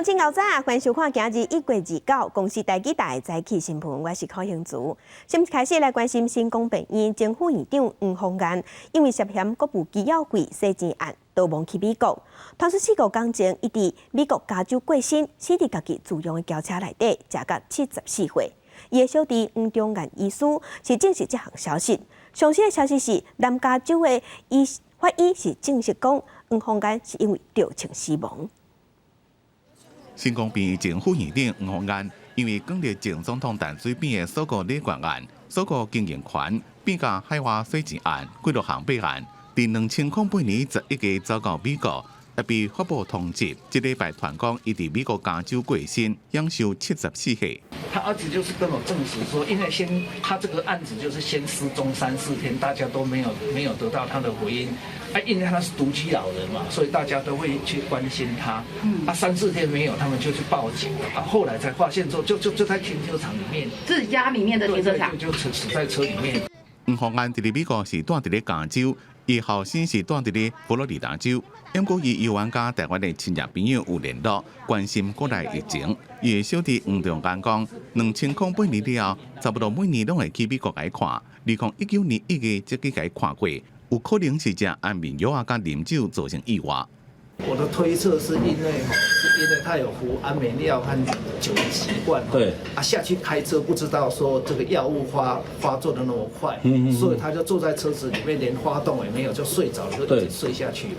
鄉親牛早，歡迎收看今日1月29公視台語台早起新聞，我是柯興祖。先開始來關心成功病院前副院長黃芳彥，因為涉嫌國務機要費洗錢案逃亡去美國。傳出4個工前，伊佇美國加州過身，死佇家己自用的轎車內底，時甲74歲。伊的小弟黃中彥醫師是證實這項消息。上新的消息是，南加州的醫法醫是證實講，黃芳彥是因為著槍死亡。成功病院前副院長黃芳彥，因為攻擊前總統陳水扁的鎖國禮券案、鎖國經營權、變價海外洗錢案、幾落項弊案，佇2008年11月走到美國，也被法部通緝。這禮拜傳講，伊佇美國加州過身，享壽74歲。他兒子就是跟我證實說，因為先他這個案子就是先失蹤三四天，大家都沒有得到他的回音。啊，因為他是獨居老人嘛，所以大家都會去關心他。啊，三四天沒有，他們就去報警。啊，後來才發現說，就在停車場裡面，自家裡面的停車場，就死在車裡面。黃芳彥佇咧美國是住佇咧加州，伊後生是住佇咧佛羅里達州。毋過伊猶原佮台灣的親戚朋友有聯絡，關心國內疫情。伊的小弟黃仲安講，2008年了後，差不多每年攏會去美國共伊看。2019年1月才去共伊看過，有可能是食安眠藥啊，佮啉酒造成意外。我的推測是因為是因為他有服安眠藥和酒的習慣，啊，下去開車不知道說這個藥物發作的那麼快，所以他就坐在車子裡面，連發動也沒有，就睡着了，就一直睡下去了。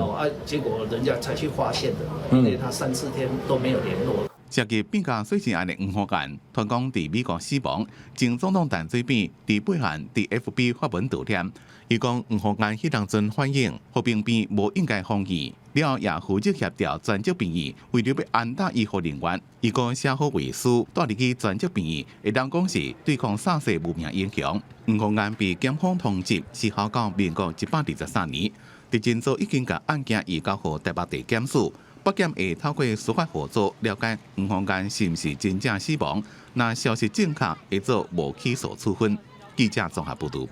哦啊，結果人家才去發現的，因為他三四天都沒有聯絡。涉及變價洗錢案的黃芳彥，傳講佇美國死亡。前總統陳水扁佇八號佇 FB 發文悼念，伊講黃芳彥彼當陣反映和平病無應該放棄，了後也負責協調專責病院，為著欲安搭醫護人員，伊講寫好遺書帶入去專責病院，會當講是對抗薩斯無名英雄。黃芳彥被檢方通緝，時效到民國123年，地檢署已經共案件移交予台北地檢署。北檢會透過司法合作了解黃芳彥是毋是真正死亡，若消息正確，會做無起訴處分。記者綜合報導。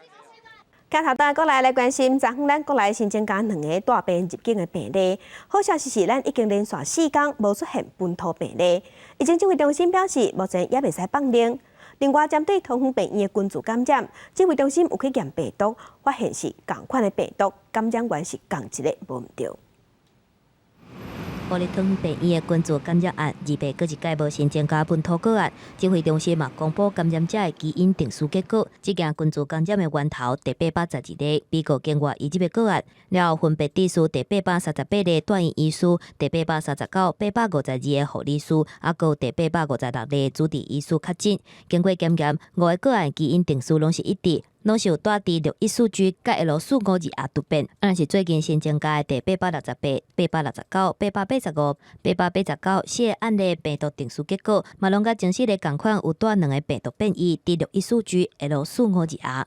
鏡頭轉過來來關心，昨昏咱國內新增加兩个帶病入境的病例。好消息是，咱已經連續4工無出現本土病例。疫情指揮中心表示，目前猶袂使放寬。另外，針對桃園病院的群聚感染，指揮中心有去驗病毒，發現是仝款的病毒，感染源是仝一个，無毋著。國立桃園病院的群聚感染案，28閣一改無新增加本土個案，指揮中心嘛公布感染者的基因定序結果，這件群聚感染的源頭第812例，美國境外移入的個案，了後分別佇數第838例住院醫師、第839、852个護理師，猶閣有第856例主治醫師確診。經過檢驗，五个個案基因定序攏是一致。攏是有帶 D614G佮 L452R 突變，啊，是最近新增加的第868、869、885、889四个案例病毒定序結果，嘛攏佮前四例仝款有帶兩个病毒變異 D614G L452R。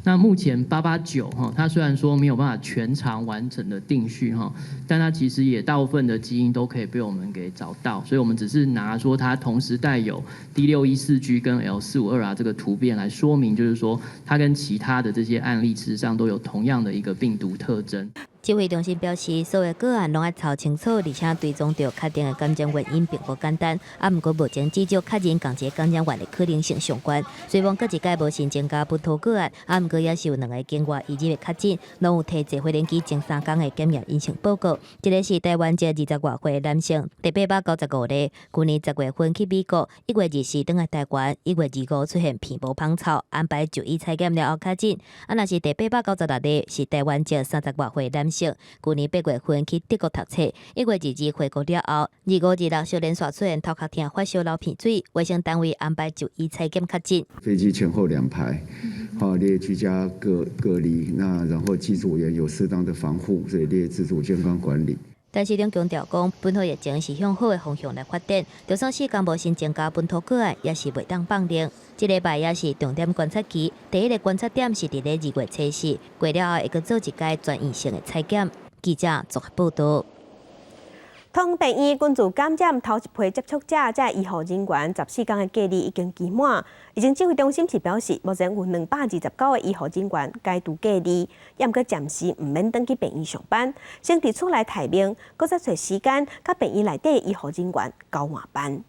那目前889哈，它雖然說沒有辦法全長完整的定序哈，但它其實也大部分的基因都可以被我們給找到，所以我們只是拿說它同時帶有 D614G 跟 L452R 這個突變來說明，就是說它跟其他的這些案例事實上都有同樣的一個病毒特徵。指揮中心表示，所有個案攏愛查清楚，而且追蹤著確定的感染原因並無簡單。啊，毋過目前至少確認仝一个感染源的可能性上懸。雖罔閣一改無新增加本土個案，啊，毋過也是有兩个境外移入的確診，攏有提坐飛輪機前3工的檢驗陰性報告。一个是台灣籍20外歲男性，第895例，去年10月份去美國，1月24轉來台灣，1月25出現鼻無芳臭，安排就醫採檢了後確診。啊，若是第896例，是台灣籍30外歲男性，去年8月份去德國讀冊，1月22回國了後，25、26小連續出現頭殼疼、發燒、流鼻水，衛生單位安排就醫採檢確診。飛機前後兩排，好列居家隔離，那然後機組員有適當的防護，所以列自主健康管理。陳時中強調講，本土疫情是向好的方向來發展，就算4工無新增加本土個案，也是袂當放寬。這禮拜也是重點觀察期，第一个觀察點是佇咧2月初四，過了後會閣做一擺全院性的採檢。記者綜合報導。桃園病院根據感染頭一批接觸者，這醫護人員14天的隔離已經期滿。疫情指揮中心是表示，目前有229個醫護人員解除隔離，猶閣暫時毋免轉去病院上班，先佇厝內待命，閣再揣時間，佮病院內底醫護人員交換班。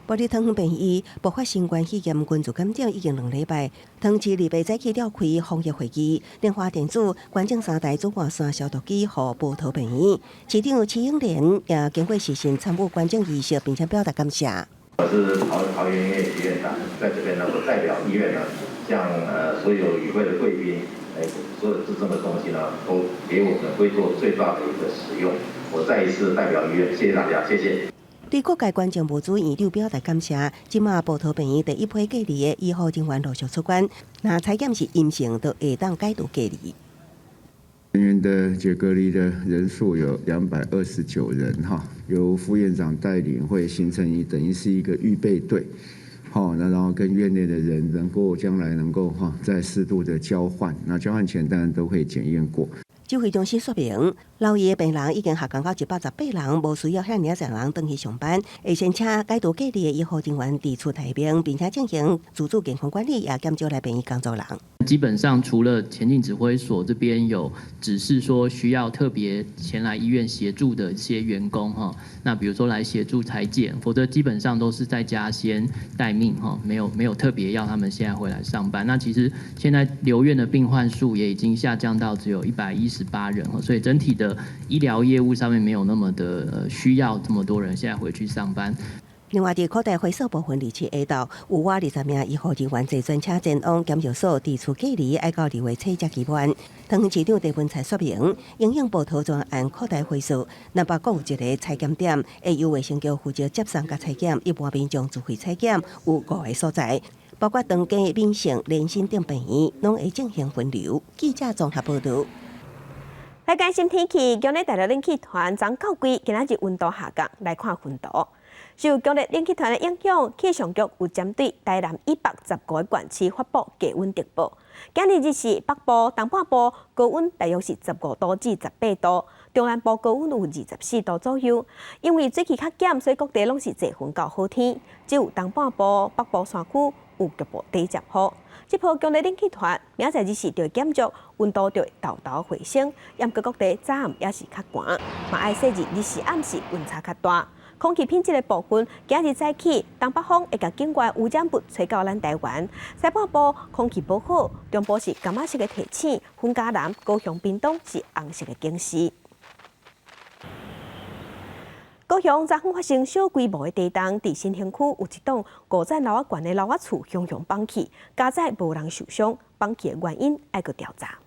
埔里桃園病院爆發新冠肺炎群組感染已經2禮拜，桃園市禮拜早起召開防疫會議，聯華電子捐贈三台紫外線消毒機予埔桃病院，市長徐英蓮也經過視訊參與捐贈儀式，並且表達感謝。我是桃園醫院徐院長，在這邊呢，我代表醫院呢，向所有與會的貴賓，所有資贈的東西呢，都給我們會做最大的一個使用。我再一次代表醫院，謝謝大家，謝謝。對各界捐贈物資，院長表達感謝。這馬埔桃病院第一批隔離的醫護人員陸續出關，若採檢是陰性，就會當解除隔離。人員的解隔離的人數有229人哈，由副院長帶領，會形成一等於是一個預備隊，好，那然後跟院內的人能夠將來能夠哈再適度的交換，那交換前當然都會檢驗過。指揮中心說明，留醫的病人已經下降到118人，無需要遐爾濟人轉去上班。會先請解除隔離的醫護人員佇厝待命，並且進行自主健康管理，也減少來病院工作人。基本上，除了前進指揮所這邊有指示說需要特別前來醫院協助的一些員工哈，那比如說來協助採檢，否則基本上都是在家先待命哈，沒有特別要他們現在回來上班。那其實現在留院的病患數也已經下降到只有118人，所以整體的醫療業務上面沒有那麼的需要這麼多人現在回去上班。另外，佇擴大會所部分，二七下晝有外20名醫護人員坐專車前往檢疫所佇厝隔離，愛到2月初才期滿。桃園市長鄭文燦說明，因應埔桃專案擴大回數，南北各有一個採檢點，會由衛生局負責接送佮採檢，一般民眾自費採檢有五個所在，包括長庚、敏盛、聯新等病院，攏會進行分流。記者綜合報導。來關心天氣，強烈大陸冷氣團昨到櫃，今仔日溫度下降，來看溫度。受強烈冷氣團的影響，氣象局有針對台南以北15個縣市發布低溫特報。今日日時北部、東半部高溫大約是15度至18度，中南部高溫有24度左右。因為水汽較減，所以各地攏是濟雲到好天，只有東半部、北部山區有局部短暫雨。這波強烈冷氣團明仔載日時就會減弱，溫度就會沓沓回升。毋過各地早暗也是較寒，嘛愛細緻日時暗時溫差較大。空氣品質的部分，今日早起東北風會共境外污染物吹到咱台灣，西半部空氣無好，中部是柑仔色的提醒，雲嘉南、高雄、屏東是紅色的警示。高雄昨昏發生小規模的地動，佇新興區有一棟五層樓仔懸的樓仔厝雄雄崩去，佳哉無人受傷，崩去的原因愛閣調查。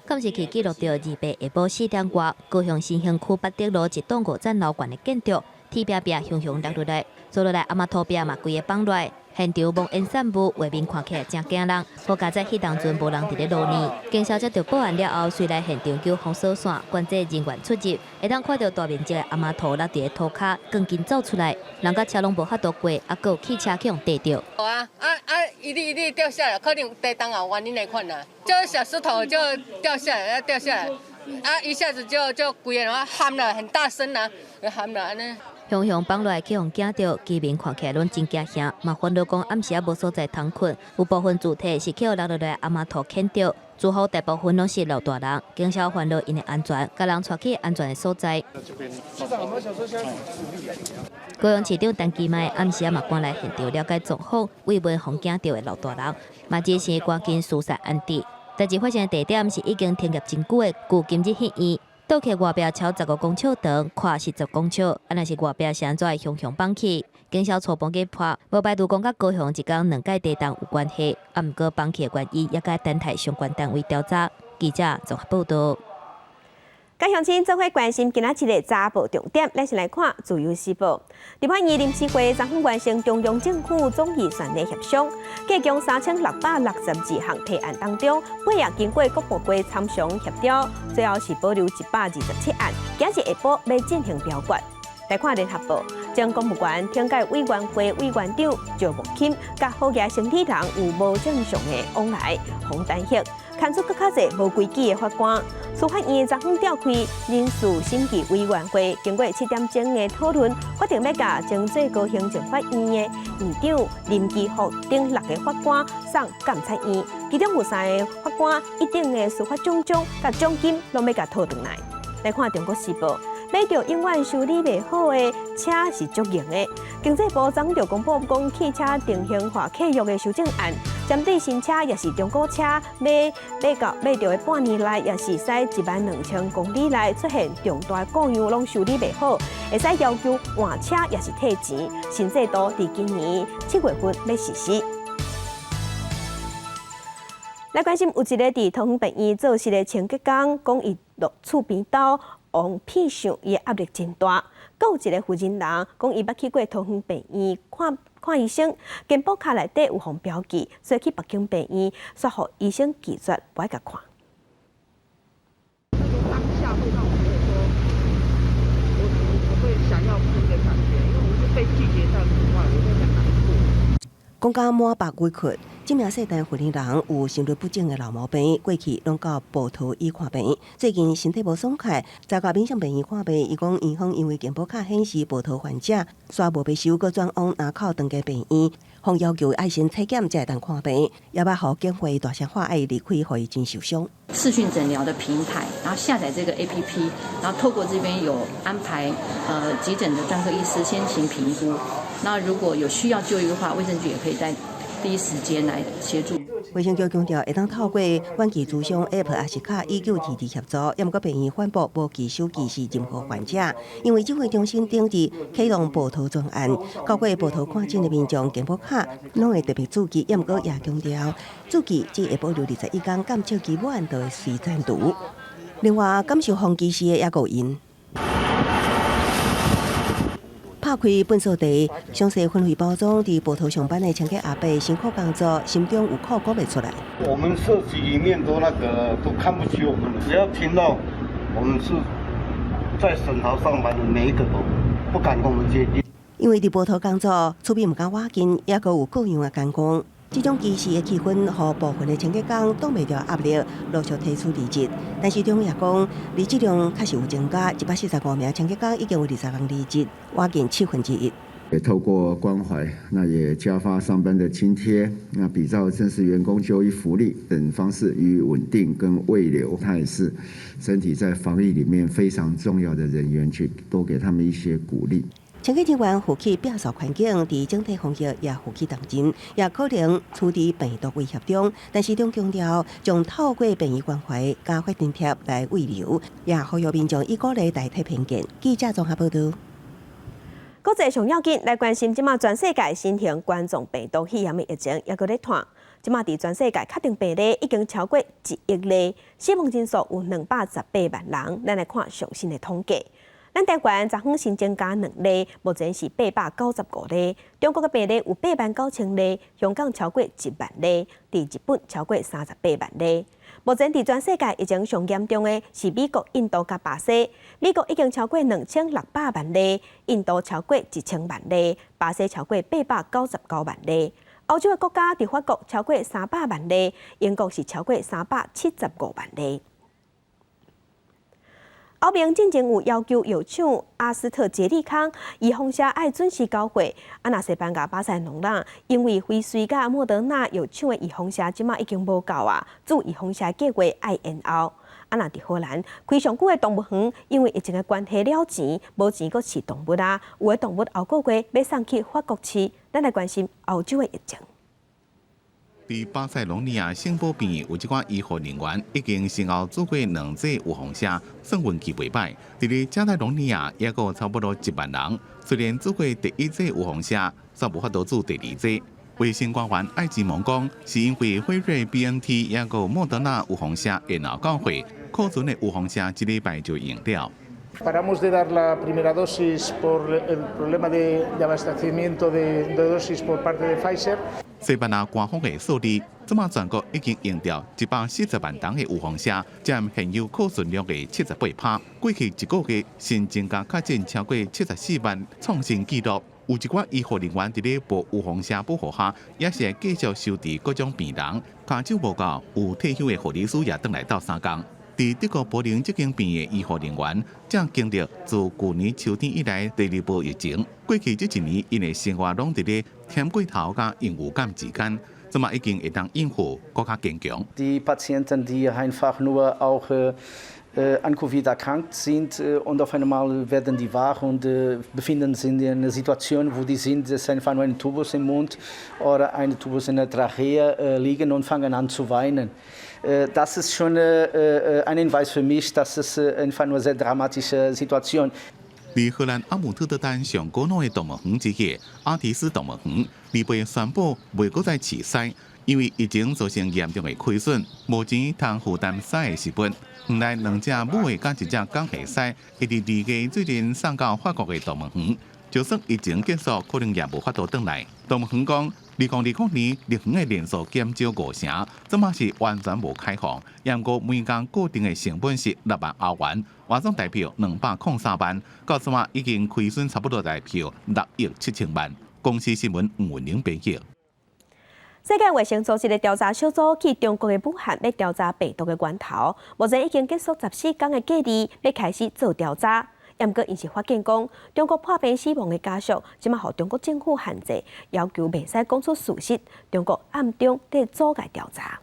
監視器記錄著二八下晡4點外，高雄新興區八德路一棟五層樓懸的建築，天壁壁雄雄落落來，紲落來阿媽塗壁嘛規个崩落來，現場濃煙散霧，畫面看起來誠驚人。好佳哉彼當陣無人佇咧樓內，警消接著報案了後，隨來現場救封鎖線，管制人員出入，會當看著大面積的阿媽塗落佇咧塗跤，鋼筋走出來，人佮車攏無法度過，猶閣有汽車去予硩著。啊啊啊！一粒一粒掉下來，可能地動有原因的款啦，就小石頭就掉下來，掉下來，啊！一下子就規个人喊了，很大聲啊，喊了按呢。雄雄崩落來去予驚著，居民看起來攏真驚嚇，嘛煩惱講暗時仔無所在通睏，有部分住體是去予落落來阿媽塗牽著，住戶大部分攏是老大人，警消煩惱𪜶的安全，共人帶去安全的所在。高雄市長陳其邁暗時仔嘛趕來現場了解狀況，慰問予驚著的老大人，嘛指示趕緊疏散安置。代誌發生的地點是已經停業真久的舊金日戲院。倒去外壁超15公尺長，寬是10公尺，啊若是外壁是按怎會雄雄崩去？警消初步研判，無排除講佮高雄一工兩擺地動有關係，啊毋過崩去的原因，猶閣等待相關單位調查。記者綜合報導。佮鄉親做伙關心今仔日的早報重點，咱先來看《自由時報》。立法院臨時會昨昏完成中央政府總預算的協商，計共3662項提案當中，八項經過各部會參詳協調，最後是保留127案，今日下晡欲進行表決。來看聯合報，前公務員懲戒委員會委員長趙木欽，佮好額生理人有無正常的往來，予彈劾。牽出閣較濟無規矩的法官。司法院昨昏召開人事審議委員會，經過7點鐘的討論，決定欲共前最高行政法院的院長林基福等六个法官送監察院，其中有三个法官一等的司法獎章佮獎金攏欲共討轉來。來看《中國時報》，買著永遠修理袂好的車是足硬的。經濟部昨就公布講汽車定型化契約的修正案，針對新車抑是中古車買買到買著的半年內，抑是駛12,000公里內出現重大故障，攏修理袂好，會使要求換車抑是退錢。新制度佇今年7月份欲實施。來關心有一个佇桃園病院做事的清潔工，講伊落厝邊兜予騙相，伊的壓力真大。閣有一个婦人人講，伊捌去過桃園病院看看醫生，健保卡內底有予標記，所以去別間病院，煞予醫生拒絕，無愛共看。那個當下會讓我覺得說，我會想要哭的感覺，因為我是被拒絕在門外，我會很難過。講甲滿腹委屈，這名姓陳婦人人有心律不整的老毛病，過去攏到埔桃醫看病。最近身體無爽快，才到民生病院看病。伊講院方因為健保卡顯示埔桃患者，煞無欲收，閣轉往林口長庚病院，方要求愛先體檢才會當看病，也捌予警會大聲喊愛離開，予伊真受傷。視訊診療的平台，然後下載這個 APP，然後透過這邊有安排，急診的專科醫師先行評估。那如果有需要就醫的話，衛生局也可以在第一時間來協助。衛生局強調，會當透過遠距諮商 App 抑是敲1922協助，抑毋過病院反駁無拒收歧視任何患者，因為指揮中心頂日啟動埔桃專案，透過埔桃看診的民眾健保卡攏會特別註記，抑毋過也強調，註記只會保留21天，鑑證期滿就會隨刪除。另外，感受風歧視的抑閣有𪜶。拍開糞掃袋，詳細分類包裝，佇埔桃上班的清潔阿伯辛苦工作，心中有苦講袂出來。我們社區裡面都那個都看不起我們，只要聽到我們是在省桃上班的，每一個都不敢跟我們接近。因為佇埔桃工作，厝邊毋敢倚近，抑閣有各樣的監控。這種歧視的氣氛，予部分的清潔工擋袂牢壓力，陸續提出離職。但是中央也講，離職量確實有增加，145名清潔工已經有20人離職，倚近1/7。也透過關懷，那也加發上班的津貼，那比照正式員工就醫福利等方式予以穩定跟慰留。他也是身體在防疫裡面非常重要的人員，去多給他們一些鼓勵。清潔人員負起摒掃環境，佇整體防疫也負起重任，也可能處佇病毒威脅中。但是中強調，將透過病院關懷加發津貼來慰留，也呼籲民眾以鼓勵代替偏見。記者綜合報導。國際上要緊來關心，這馬全世界新型冠狀病毒肺炎的疫情猶閣咧湠。這馬佇全世界確診病例已經超過1億例，死亡人數有218萬人。咱來看上新的統計。咱台灣昨昏新增加兩例，目前是895例。中國的病例有8萬9千例，香港超過1萬例，佇日本超過38萬例。目前佇全世界疫情上嚴重的是美國、印度佮巴西。美國已經超過2600萬例，印度超過1000萬例，巴西超過899萬例。歐洲的國家佇法國超過300萬例，英國是超過375萬例。歐盟進前有要求藥廠阿斯特捷利康預防射愛準時交貨，啊，若西班牙巴塞隆納因為輝瑞佮莫德納藥廠的預防射這馬已經無夠啊，注預防射計劃愛延後。啊，若佇荷蘭開上久的動物園，因為疫情的關係了錢，無錢閣飼動物啊，有的動物後個月欲送去法國飼。咱來關心歐洲的疫情。佇巴塞隆尼亞聖保病院有一寡醫護人員已經先後注過兩劑預防射，算運氣袂䆀。佇咧加泰隆尼亞，抑閣有差不多1萬人，雖然注過第一劑預防射，煞無法度注第二劑。衛生官員艾吉蒙講，是因為輝瑞 BNT 抑閣莫德納預防射延後交貨，庫存的預防射這禮拜就用了。 Paramos de dar la primera dosis por el problema de abastecimiento de dosis por parte de Pfizer。西班牙官方的數字，這馬全國已經用掉140萬筒的預防射，佔現有庫存量的78%。過去一個月新增加確診超過74萬，創新紀錄。有一寡醫護人員佇咧無預防射保護下，也是會繼續收治各種病人。跤手無夠，有退休的護理師也轉來鬥相共。佇德國柏林這間病院的醫護人員正經歷自舊年秋天以來第二波疫情。過去這一年，𪜶的生活攏佇咧忝過頭佮榮譽感之間，這馬已經會當應付，閣較堅強。 Die Patienten, die einfach nur auch an Covid erkrankt sind und auf einmal werden die wach und befinden sich in einer Situation, wo die sind, das ist einfach nur ein Tubus im Mund oder ein Tubus in der Trachea liegen und fangen an zu weinen. Das ist schon ein Hinweis für mich, dass es einfach nur eine sehr dramatische Situation. 佇荷蘭阿姆斯特丹上古老的動物園之一阿提斯動物園，禮拜宣布袂閣再飼獅，因為疫情造成嚴重的虧損，無錢通負擔獅的食物。原來兩隻母的佮一隻公的獅，會佇2月最近送到法國的動物園，就算疫情結束，可能也無法度轉來。動物園講，2020年樂園的人數減少五成，這馬是完全無開放。毋過每工固定的成本是6萬歐元，換算台幣203萬，到這馬已經虧損差不多台幣6億7千萬。公視新聞吳文玲編譯。世界衛生組織的調查小組去中國的武漢，欲調查病毒的源頭。目前已經結束14天的隔離，欲開始做調查。毋過，𪜶是發現講，中國破病死亡的家屬，這馬予中國政府限制，要求袂使講出事實。中國暗中佇阻礙調查。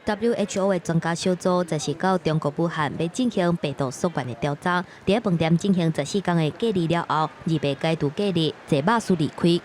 WHO 的專家小組就是到中國武漢，欲進行病毒溯源的調查。佇飯店進行14天的隔離了後，二八解除隔離，坐巴士離開。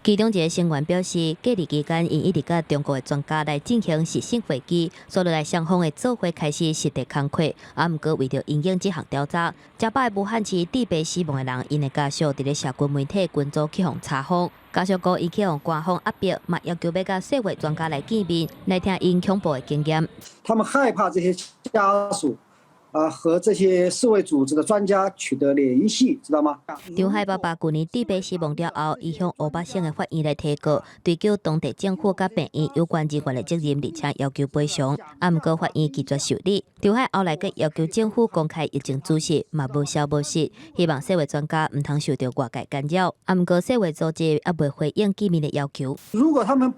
其中一个成員表示，隔離期間，𪜶一直佮中國的專家來進行視訊會議，所以來雙方的做伙開始實地工課。啊，毋過為著因應這項調查，這擺武漢市致病死亡的人，𪜶的家屬佇咧社群媒體群組去予查封。家屬講，𪜶去予官方壓迫，嘛要求欲佮世衛專家來見面，來聽𪜶恐怖的經驗。他們害怕這些家屬啊和這些世衛組織的專家取得聯繫，知道嗎？張海爸爸舊年致病死亡了後，伊向湖北省的法院來提告，追究當地政府佮病院有關人員的責任，而且要求賠償。啊，毋過法院拒絕受理。張海後來閣要求政府公開疫情資訊，嘛無消無息，希望世衛專家毋通受著外界干擾。啊，毋過世衛組織猶未回應見面的要求。如果他們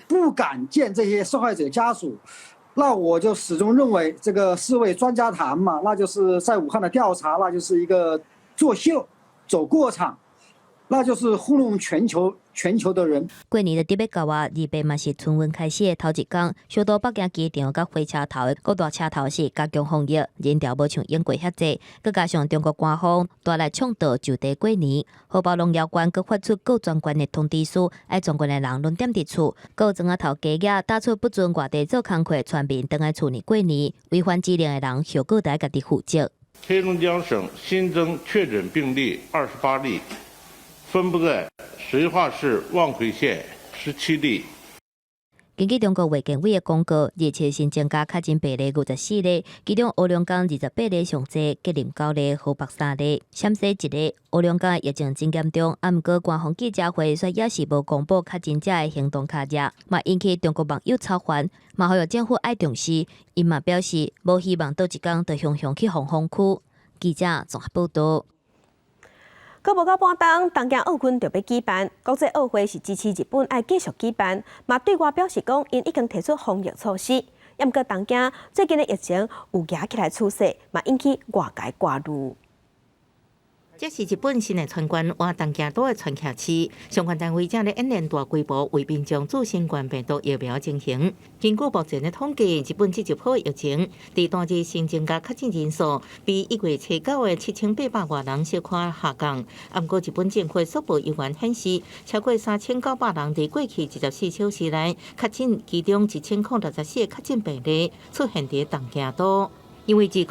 不敢見這些受害者家屬，那我就始終認為這個世衛專家團嘛，那就是在武漢的調查，那就是一個作秀、走過場，那就是糊弄全球全球的人。過年就佇欲到啊，28嘛是春運開始的頭一工，首都北京機場佮火車頭的各大車頭是加強防疫，人潮無像往過遐濟，閣加上中國官方大力倡導就地過年，荷包農業官閣發出各專關的通知書，愛全國的人攏踮佇厝，閣有磚仔頭街仔打出不准外地做工課，村民轉來厝內過年，違反指令的人後果得家己負責。黑龍江省新增確診病例28例，分布在綏化市望奎縣17例。根據中國衛健委的公告，27新增加確診病例24例，其中黑龍江28例上濟，吉林9例，河北3例，陝西1例。黑龍江疫情真嚴重，啊，毋過官方記者會煞猶是無公布確診者的行動腳跡，嘛引起中國網友嘲煩，嘛呼籲政府愛重視。𪜶嘛表示，無希望佗一工就雄雄去封封區。記者綜合報導。閣無夠半冬，東京奧運就欲舉辦。國際奧會是支持日本愛繼續舉辦，嘛對外表示講，𪜶已經提出防疫措施。毋過東京最近的疫情有夯起來趨勢，嘛引起外界掛慮。這是日本新的川縣倚東京都的川崎市，相關單位正咧演練大規模為民眾注新冠病毒疫苗情形。根據目前的統計，日本這一波疫情，佇單日新增加確診人數，比1月初9的7800外人小可下降。毋過日本政府速報人員顯示，超過3900人佇過去24小時內確診，其中1064個確診病例出現佇東京都。因為2020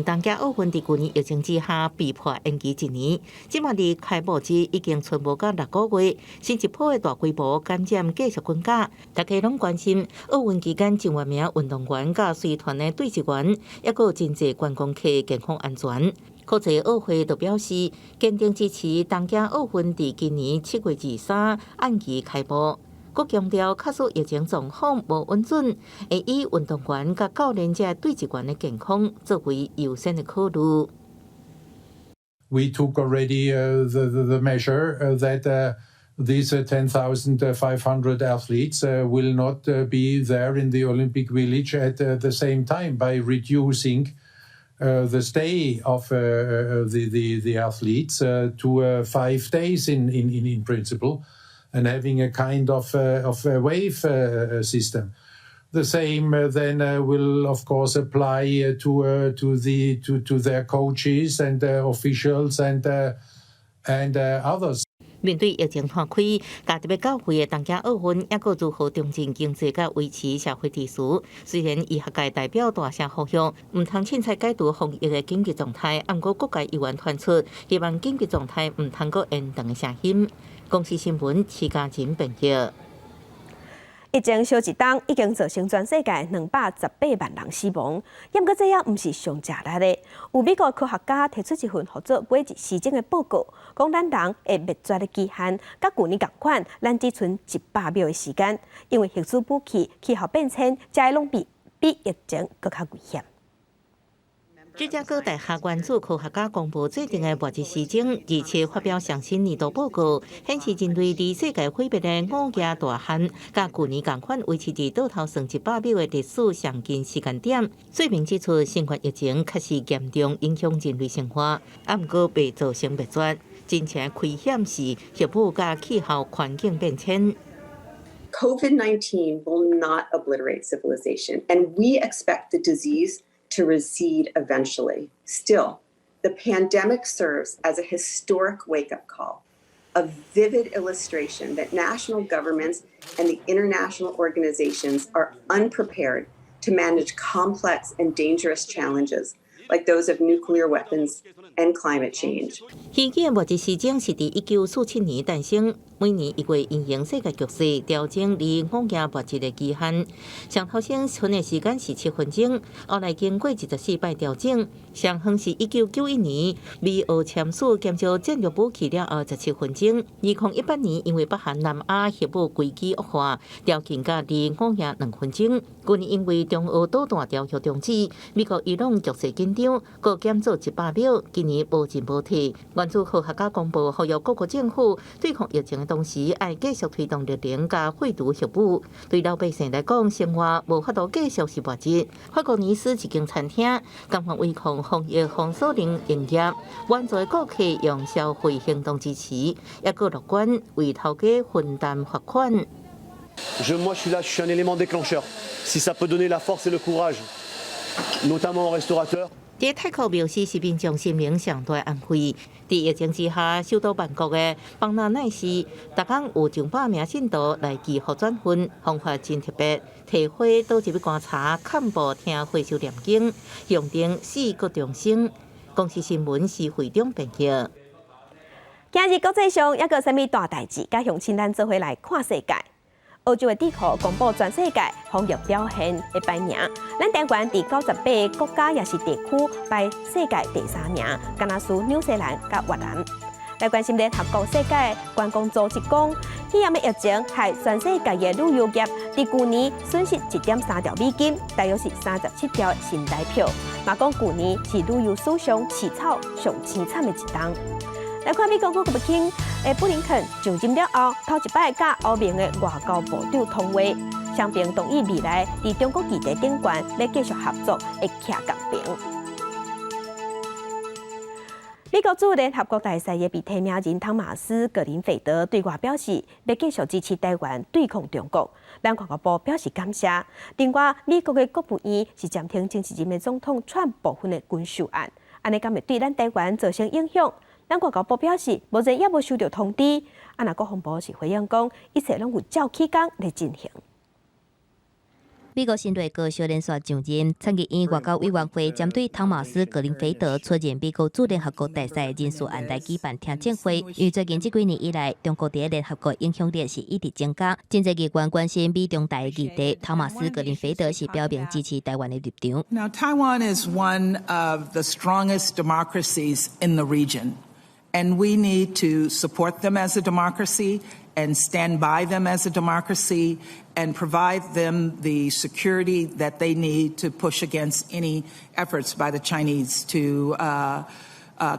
東京奧運佇舊年疫情之下被迫延期一年，這馬離開幕日已經賰無到6個月，新一波的大規模感染繼續增加，大家攏關心奧運期間上萬名運動員佮隨團的隊職員，抑閣有真濟觀光客健康安全。國際奧會就表示，堅定支持東京奧運佇今年7月23按期開幕。閣強調，假使疫情狀況無穩準，會以運動員佮教練這隊職員的健康作為優先的考慮。We took already the measure that these 10,500 athletes will not be there in the Olympic Village at the same time by reducing the stay of the athletes to 5 days in principle and having a kind of a wave system. The same then will of course apply to their coaches and officials and others. 面對疫情拖開，加特別到會的東京奧運，抑閣如何重振經濟佮維持社會秩序？雖然醫學界代表大聲呼籲，毋通凊彩解除防疫的緊急狀態，毋過各界議員傳出希望緊急狀態毋通閣延長的聲音。公視新聞徐嘉仁編譯。疫情燒一冬，已經造成全世界218萬人死亡。毋過這也毋是上食力的。有美國科學家提出一份號做尾日時鐘的報告，講咱人的滅絕的期限，佮舊年仝款，咱只賰100秒的時間。因為核子武器、氣候變遷，這攏比疫情閣較危險。芝加哥大學原子科學家公布最近的末日時鐘，而且發表上新年度報告，顯示人類佇世界毀滅的五業大限，佮舊年仝款維持佇倒頭算100秒的歷史上近時間點。說明指出，新冠疫情確實嚴重影響人類生活，毋過袂造成滅絕。真正危險是核武佮氣候環境變遷。 COVID-19 will not obliterate civilization, and we expect the disease to recede eventually. Still, the pandemic serves as a historic wake up call, a vivid illustration that national governments and the international organizations are unprepared to manage complex and dangerous challenges like those of nuclear weapons and climate change. 虛擬的末日時鐘是佇1947年誕生，每年1月因應世界局勢調整離午夜末日的期限。上頭先賰的時間是7分鐘，後來經過24擺調整。上遠是1991年美俄簽署減少戰略武器了後17分鐘。2018年因為北韓南亞核武危機惡化，調近到離午夜2分鐘。去年因為中俄導彈條約終止，美國伊朗局勢緊張，閣減做100秒。今年無進無退。原子科學家公布，呼籲各國政府對抗疫情的同時，愛繼續推動綠能佮廢除核武。對老百姓來講，生活無法度繼續是末日。法國尼斯一間餐廳，甘願違抗防疫封鎖令營業，滿座的顧客用消費行動支持，抑閣樂觀為頭家分擔罰款。 Moi, je suis là, je suis un élément déclencheur. Si ça peut donner la force et le courage, notamment aux restaurateurs. 佇泰國繆斯是民眾心靈上大安慰。佇疫情之下，首都曼谷的邦納奈市，逐工有上百名信徒來祈福轉運，方法真特別，提花倒入去棺柴，崁步聽和尚念經，象徵死閣重生。公視新聞是會長編譯。今日國際上猶閣有啥物大代誌，佮鄉親咱做伙來看世界。歐洲的智庫公布全世界防疫表現的排名，咱台灣佇98個國家抑是地區排世界第三名，敢若輸紐西蘭佮越南。來關心聯合國世界觀光組織講，肺炎的疫情害全世界的旅遊業，佇舊年損失1.3兆美金，大約是37兆新台票。嘛講舊年是旅遊史上悽草上凄慘的一冬。來看美國國務卿的布林肯上任了後，頭一擺佮歐盟的外交部長通話，雙邊同意未來佇中國議題頂懸欲繼續合作，會徛仝爿。美國駐聯合國大使的被提名人湯馬斯·格林費德對外表示，欲繼續支持台灣對抗中國。咱外交部表示感謝。另外，美國的國務院是暫停前一任的總統川普部分的軍售案，按呢敢會對咱台灣造成影響？咱外交部表示，目前猶無收到通知。啊，若國防部是回應講，一切攏有照起工來進行。美國新內閣小連續上任，參議院外交委員會針對湯馬斯·格林菲德出任美國駐聯合國大使人事案來舉辦聽證會。因為最近這幾年以來，中國佇聯合國影響力是一直增加，真濟議員關心美中台議題。湯馬斯·格林菲德是表明支持台灣的立場。 Now, Taiwan is one of the strongest democracies in the region, and we need to support them as a democracy and stand by them as a democracy and provide them the security that they need to push against any efforts by the Chinese to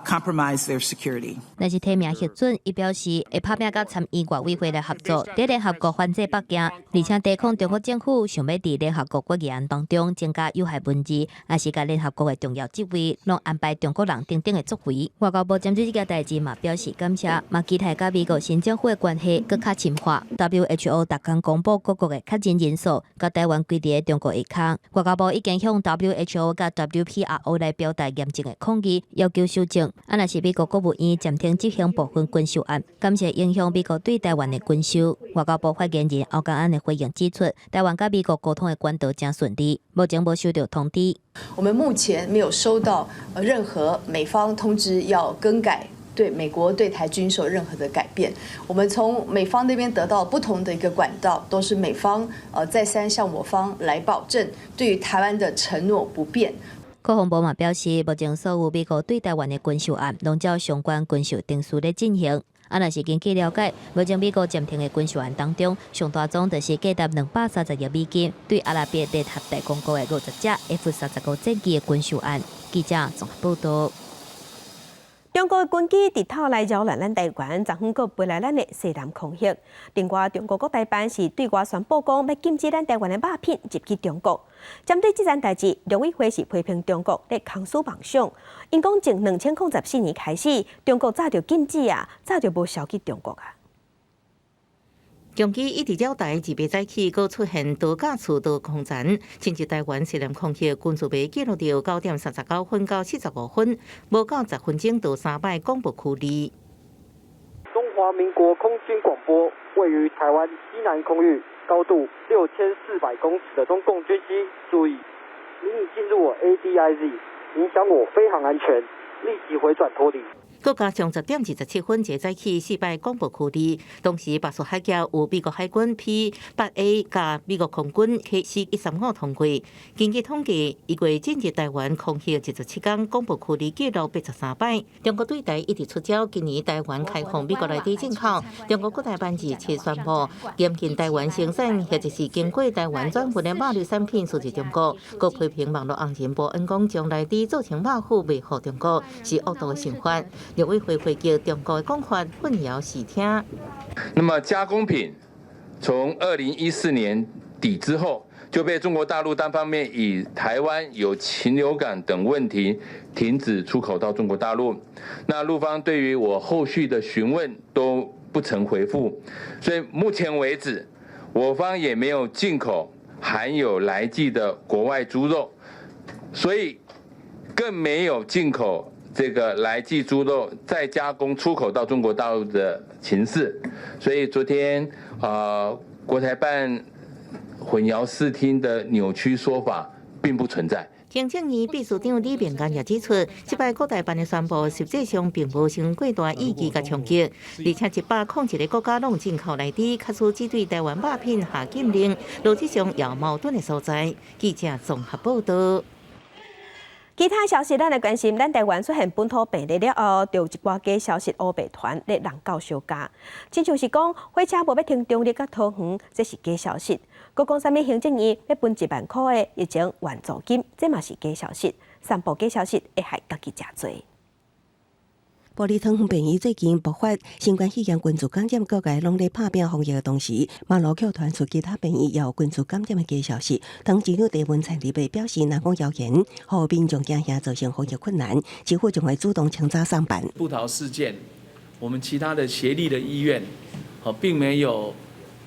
Compromise their security. 若是提名核准，伊表示會拍拚佮參院外委會來合作，佇聯合國反制北京，而且抵抗中國政府想欲佇聯合國決議案當中增加有害文字，抑是共聯合國的重要職位攏安排中國人等等的作為。外交部針對這件代誌嘛表示感謝，嘛期待佮美國新政府的關係閣較深化。WHO 逐工公布各國的確診人數，佮台灣歸佇中國下跤。外交部已經向 WHO 佮 WPRO 來表達嚴正的抗議，要求修正。啊，若是美國國務院暫停執行部分軍售案，敢是會影響美國對台灣的軍售。外交部發言人歐江安的回應指出，台灣佮美國溝通的管道誠順利，目前無收到通知。我們目前沒有收到任何美方通知要更改對美國對台軍售任何的改變。我們從美方那邊得到不同的一個管道，都是美方再三向我方來保證對於台灣的承諾不變。國防部嘛表示，目前所有美國對台灣的軍售案，攏照相關軍售程序咧進行。啊，若是根據了解，目前美國暫停的軍售案當中，上大宗就是價值230億美金對阿拉伯聯合大公國的50架 F-35戰機的軍售案。記者綜合報導。中國軍機日頭來擾亂咱台灣，昨昏閣飛來咱的西南空域。另外，中國國台辦是對外宣布講，欲禁止咱台灣的肉品入去中國。針對這件代誌，陸委會是批評中國咧空思妄想。𪜶講從2014年開始，中國早就禁止啊，早就無銷去中國啊。中機一直繞台，自早起，閣出現多架次多空殘，親像台灣西南空域軍事袂記錄到9點39分到45分，無夠10分鐘就三擺廣播區裡。中華民國空軍廣播，位於台灣西南空域，高度6400公尺的中共軍機，注意，你已進入我 ADIZ，影響我飛航安全，立即回轉脫離。閣加上10點27分，一早起四擺廣播區裡，當時巴士海峽有美國海軍 P-8A 佮美國空軍 KC-135通過。根據統計，預計進入台灣空域27天，廣播區裡記錄83擺。中國對台一直出招，今年台灣開放美國來豬進口，中國國台辦27宣布嚴禁台灣生產或者是經過台灣轉運的肉類產品輸入中國。閣批評網路紅人報恩講將來豬做成肉脯賣予中國，是惡毒的想法。陸委會回擊中國的講法混淆視聽。那麼加工品從2014年底之後就被中國大陸單方面以台灣有禽流感等問題停止出口到中國大陸。那陸方對於我後續的詢問都不曾回覆，所以目前為止，我方也沒有進口含有萊劑的國外豬肉，所以更沒有進口這個萊劑豬肉再加工出口到中國大陸的情勢，所以昨天國台辦混淆視聽的扭曲說法並不存在。行政院秘書長李明安也指出，這擺國台辦的宣布，實際上並無傷過大意義佮衝擊，而且101個國家攏進口來豬，假使只對台灣肉品下禁令，邏輯上有矛盾的所在。記者綜合報導。其他消息，咱來關心，咱台灣出現本土病例了後，就有一寡假消息烏白傳咧人教相加，親像是講火車無欲停中壢佮桃園，這是假消息；閣講啥物行政院欲分1萬箍的疫情援助金，這嘛是假消息。散布假消息會害家己誠濟。埔里桃園病院最近爆發新冠肺炎群聚感染，各界攏咧拍拚防疫的同時，嘛陸續傳出其他病院也有群聚感染的假消息。桃園市長鄭文燦特別表示，若講謠言，予民眾驚嚇造成防疫困難，市府將會主動請早上班。部桃事件，我們其他的協力的醫院，並沒有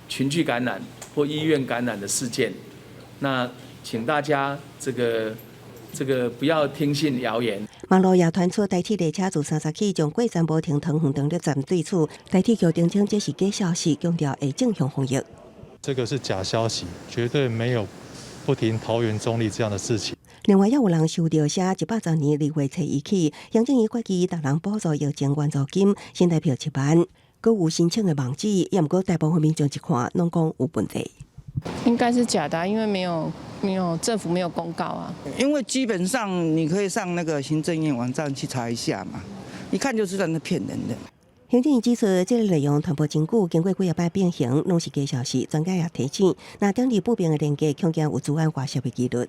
群聚感染或醫院感染的事件。那請大家這個不要聽信謠言。網路也傳出台鐵列車自三十起將過站無停桃園中壢站對出，台鐵局澄清這是假消息，強調會正向防疫。這個是假消息，絕對沒有不停桃園中壢這樣的事情。另外，也有人收著寫110年2月初一起，行政院決議逐人補助疫情援助金，新台票7萬，閣有申請的網址，也毋過大部分民眾一看，攏講有問題。應該是假的，因為沒有政府沒有公告啊。因為基本上你可以上那個行政院網站去查一下嘛，一看就知道那騙人的。行政院指出，這個內容傳播真久，經過幾仔擺變形，攏是假消息。專家也提醒，若點入布病的連結，恐驚有資安外洩的幾率。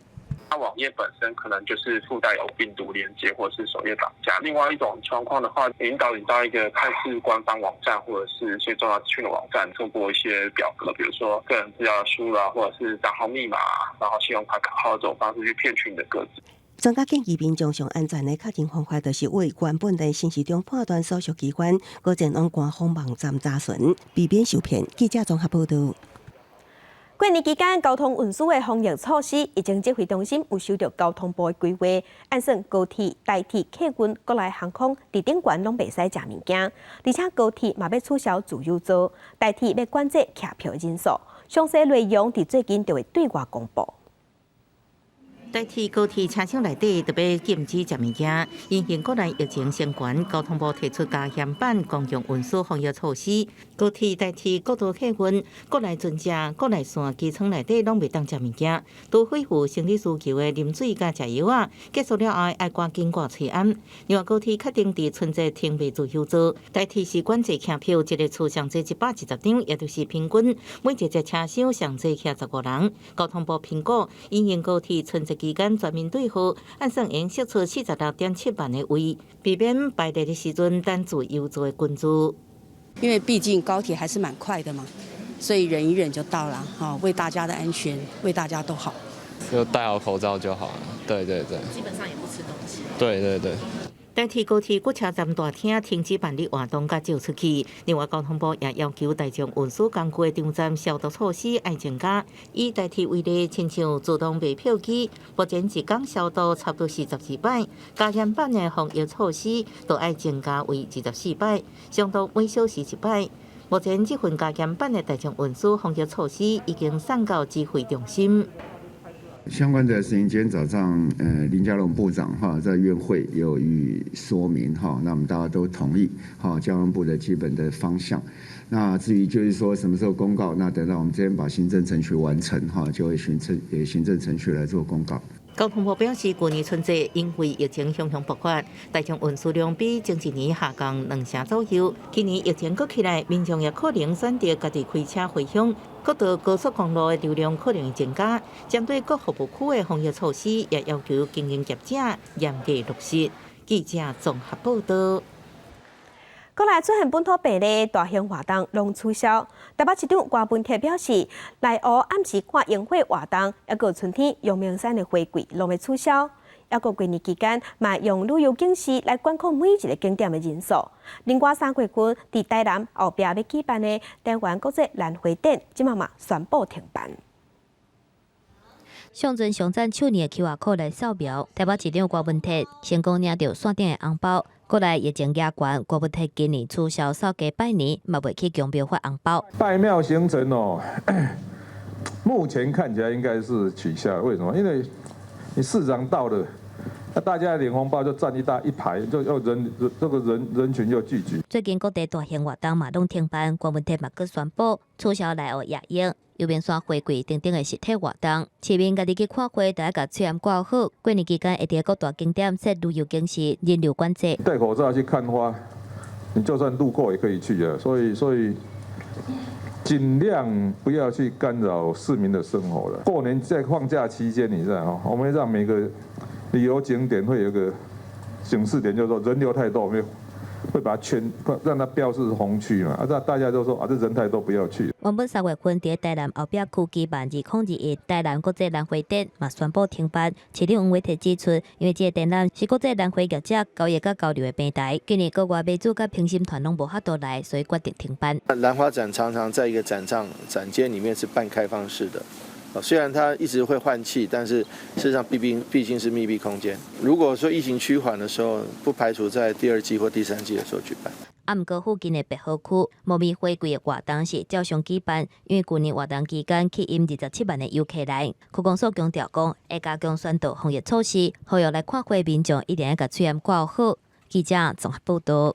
它網頁本身可能就是附帶有病毒連結，或者是首頁綁架。另外一種狀況的話，引導你到一個看似官方網站或者是一些重要資訊的網站，透過一些表格，比如說個人資料輸入啊，或者是帳號密碼，然後信用卡卡號這種方式去騙取你的個資。專家建議民眾上安全的確認方法，就是對原本的信息中判斷所屬機關，閣前往官方網站查詢，避免受騙。記者綜合報導。過年期間，交通運輸的防疫措施，疫情指揮中心有收到交通部的規劃，按算高鐵、台鐵、客運、國內航空佇頂懸攏袂使食物件，而且高鐵嘛欲取消自由座，台鐵欲管制徛票人數，詳細內容佇最近就會對外公布。台鐵高鐵車廂內底特別禁止食物件，因應國內疫情升懸，交通部提出加嚴版公共運輸防疫措施。高鐵、台鐵、國道客運、國內船隻、國內線機艙內底攏袂當食物件，除非有生理需求的啉水佮食藥仔，結束了後愛趕緊掛喙罨。另外，高鐵確定佇春節停賣自由座，台鐵是管制徛票，一个次上濟120張，也就是平均每一節車廂上濟徛15人。交通部評估，因應高鐵春節期間全面對號，按算會釋出46.7萬的位，避免排列的時陣等自由座的群聚。因為畢竟高鐵還是蠻快的嘛，所以忍一忍就到了。哈，為大家的安全，為大家都好。就戴好口罩就好了。對對對。基本上也不吃東西。對對對。台鐵高鐵各車站大廳停止辦理活動，佮借出去。另外，交通部也要求大眾運輸工具的場站消毒措施愛增加。以台鐵為例，親像自動賣票機，目前一工消毒差不多是12擺，加嚴版的防疫措施都愛增加為24擺，相當每小時一擺。目前這份加嚴版的大眾運輸防疫措施已經送到指揮中心。相關的事情，今天早上，林佳龍部長哈在院會有予以說明哈，那我們大家都同意哈交通部的基本的方向。那至於就是說什麼時候公告，那等到我們這邊把行政程序完成哈，就會行政程序來做公告。交通部表示，舊年春節因為疫情雄雄爆發，大眾運輸量比前一年下降2成左右。今年疫情閣起來，民眾也可能選擇家己開車回鄉，國道高速公路的流量可能會增加。針對各服務區的防疫措施，也要求經營業者嚴格落實。記者綜合報導。國內出現本土病例，大型活動攏取消。台北市長柯文哲表示，內湖暗時看櫻花活動，抑閣春天陽明山的花季攏欲取消。抑閣過年期間，嘛用旅遊警示來管控每一个景點的人數。另外3月份，佇台南後壁欲舉辦的台灣國際蘭花展，這馬嘛宣布停辦。上陣上讚手年的 QR code 來掃描，台北市長柯文哲成功領著線頂的紅包。過來疫情嚴懸，柯文哲今年取消掃街拜年，嘛袂去宮廟發紅包。拜廟行程哦，目前看起來應該是取消。為什麼？因為你市長到了，那大家領紅包就站一大一排，就又人這個人人群又聚集。最近各地大型活動嘛攏停辦，柯文哲嘛閣宣布取消內湖夜櫻、陽明山花季等等的實體活動。市民家己去看花，就愛共喙罨掛好。過年期間會佇各大景點設旅遊警示、人流管制。戴口罩去看花，你就算路過也可以去啊。所以盡量不要去干擾市民的生活了。過年在放假期間，你知道我們讓每個旅遊景點會有一個警示點，就是說人流太多，我們會把它圈，讓它標示紅區嘛。啊，大家都說啊，這人太多，不要去。原本3月份佇台南後壁區舉辦2021台南國際蘭花展，嘛宣布停辦。市長黃偉哲指出，因為這個展覽是國際蘭花業者交易佮交流的平台，今年國外買主佮評審團攏無法度來，所以決定停辦。蘭花展常常在一個展場展間裡面是半開放式的，雖然它一直會換氣，但是事實上畢竟是密閉空間。如果說疫情趨緩的時候，不排除在第二季或第三季的時候舉辦。啊，毋過附近的白河區木棉花季的活動是照常舉辦，因為舊年活動期間吸引27萬的遊客來。區公所強調講，會加強宣導防疫措施，呼籲來看花民眾一定愛共喙罨掛好。記者綜合報導。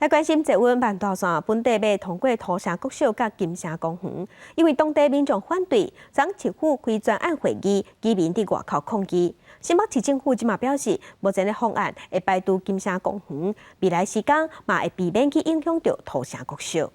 來關心捷運萬大線本底欲通過土城國小佮金城公園，因為當地民眾反對，昨市府開專案會議，居民佇外口抗議。新北市政府這馬表示，目前的方案會排除金城公園，未來時間嘛會避免去影響著土城國小。